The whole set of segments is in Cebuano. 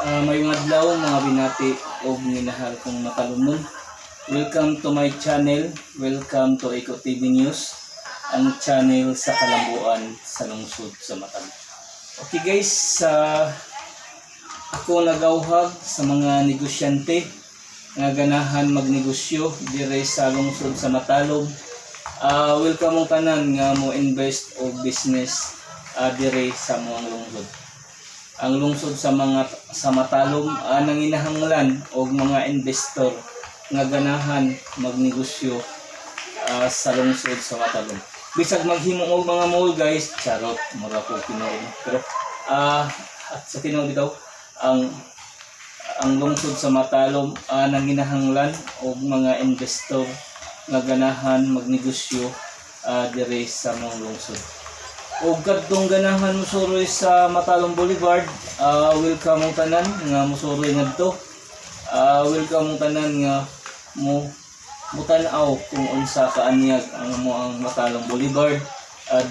Maayong adlaw, mga binati og minahal kong matalumon. Welcome to my channel. Welcome to Eco TV News, ang channel sa kalambuan sa lungsod sa Matalom. Okay guys, sa ako nagauhag sa mga negosyante nga ganahan magnegosyo dire sa lungsod sa Matalom. Welcome mong tanan nga mo invest og business dire sa among lungsod. Ang lungsod sa Matalom nanginahanglan og mga investor nga ganahan magnegosyo sa lungsod sa Matalom. Bisag maghimo og mga mall, guys, charot, mura ko tinuod. Pero at sa tinuod bitaw, ang lungsod sa Matalom nanginahanglan og mga investor nga ganahan magnegosyo dire sa among lungsod. Og kadtong ganahan mosuroy sa Matalom Boulevard, welcome mong tanan nga mosuroy ngadto. Welcome mong tanan nga mo mutan-aw kung unsa kaanyag ang among Matalom Boulevard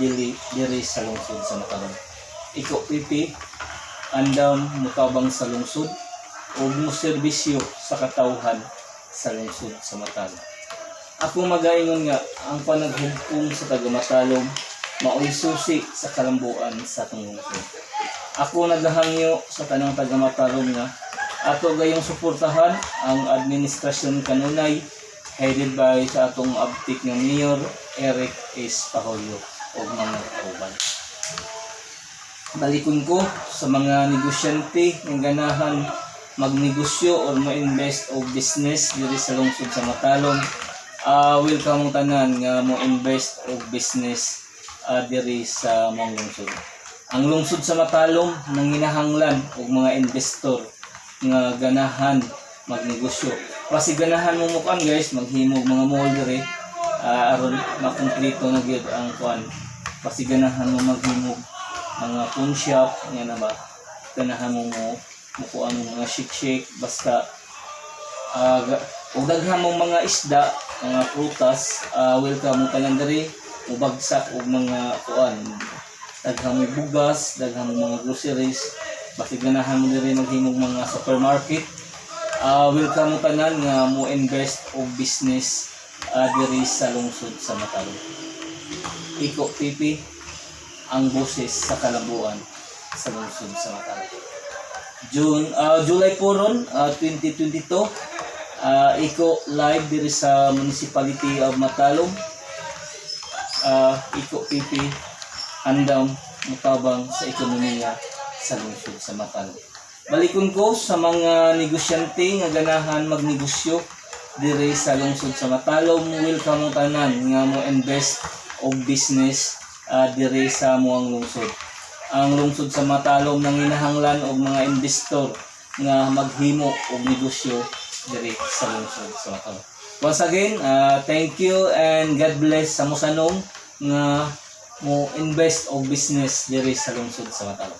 dili diri sa lungsod sa Matalom. Iko PP, andam mutabang sa lungsod ug mo serbisyo sa katawhan sa lungsod sa Matalom. Ako magaingon nga ang panaghugpong sa taga Matalom maoy susi sa kalambuan sa atong lungsod. Ako nagahangyo sa tanang taga Matalom nga ato gayong suportahan ang administrasyon kanunay headed by sa atong abtik nga Mayor Eric S. Paholyo ug mga kauban. Balikon ko sa mga negosyante nga ganahan magnegosyo or mo-invest og business diri sa lungsod sa Matalom. Welcome mong tanan nga mo invest og business diri sa among lungsod. Ang lungsod sa Matalom nanginahanglan og mga investor nga ganahan magnegosyo. Kasi ganahan mo mukan guys, maghimo og mga mall diri aron makumpleto na gyud ang kuan. Kasi ganahan mo maghimo mga phone shop, nga na ba? Ganahan mo mo mukuan mo mga shake shake, basta og daghan mong mga isda, mga prutas, welcome mo tanan diri, mubagsak og mga kuan. Daghan mo bugas, daghan mo mga groceries, basta ganahan mo diri maghimog mga supermarket. Welcome mo tanan nga mo invest og business diri sa lungsod sa Matalom. Iko PP, ang boses sa kalambuan sa lungsod sa Matalom. June July po ron, 2022, Iko live diri sa Municipality of Matalom. Iko PP, andam mutabang sa ekonomiya sa lungsod sa Matalom. Balikon ko sa mga negosyante nga ganahan magnegosyo diri sa lungsod sa Matalom, welcome mo tanan nga mo invest og business diri sa among lungsod. Ang lungsod sa Matalom nanginahanglan og mga investor nga maghimo og negosyo diri sa lungsod sa Matalom. Once again, thank you and God bless sa musanong nga mo invest og business diri sa lungsod sa Matalom.